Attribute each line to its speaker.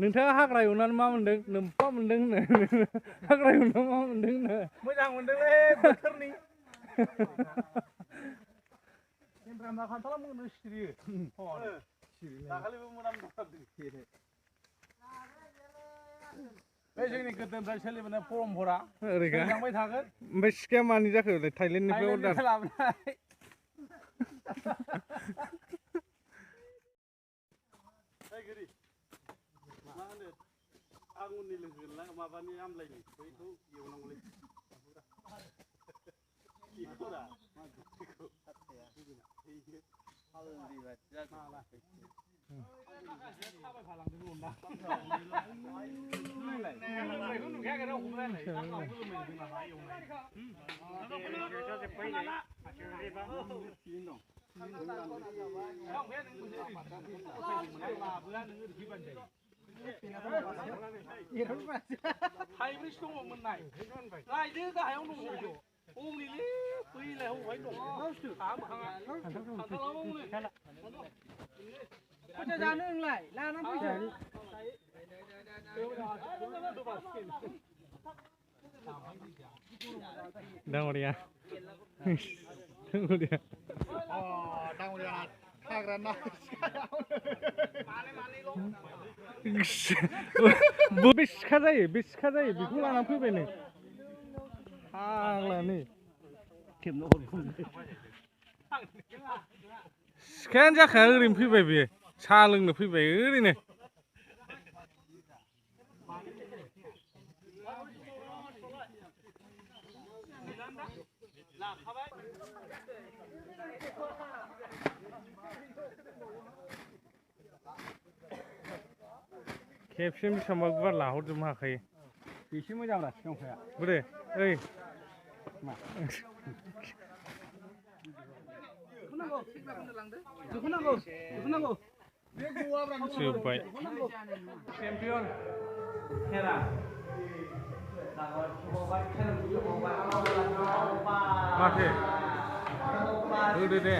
Speaker 1: नोंथाङा हाग्रा एवनानै मा मोनदों नोम्फा मोनदों नो हाग्रा एवनानै मा मोनदों नो
Speaker 2: मोजां मोनदोंलै बोथोरनि सेमफ्रा मा खान्थाला मोनो सिरियो दाखालिबो मोनामदों बे जोंनि गोदोनिफ्राय सोलिबोनाय परम्परा सोलिलांबाय थागोन
Speaker 1: ओमफ्राय सिखाया मानि जाखो थाइलेण्डनिफ्राय अर्डार
Speaker 2: लाबोनाय मा होनो आंगुरनि लोंहोला माबानि आमलायनि बैखौ एवनांगौलै बेखौरा थाइब्रैसो दङमोन नाय लायदो गाहायाव दङ हौनिलै बैलाय हौहाय दं फैसा जानो नोंलाय लाना फैसा
Speaker 1: दाङरिया
Speaker 2: हाग्रा ना
Speaker 1: बे सिखा जायो बेखौ लानानै फैबाय नों फाग्लानि सिखायानो जाखाया ओरैनो फैबाय बेयो साहा लोंनो फैबाय ओरैनो खेबसेनो बेसेबांबा गुवार लाहरजोबनो हाखायो
Speaker 2: बेसे मोजांब्रा सिगांखाया
Speaker 1: बोरे ओइ जोब्बाय
Speaker 2: चेम्पियन खेला
Speaker 1: माथो होदो दे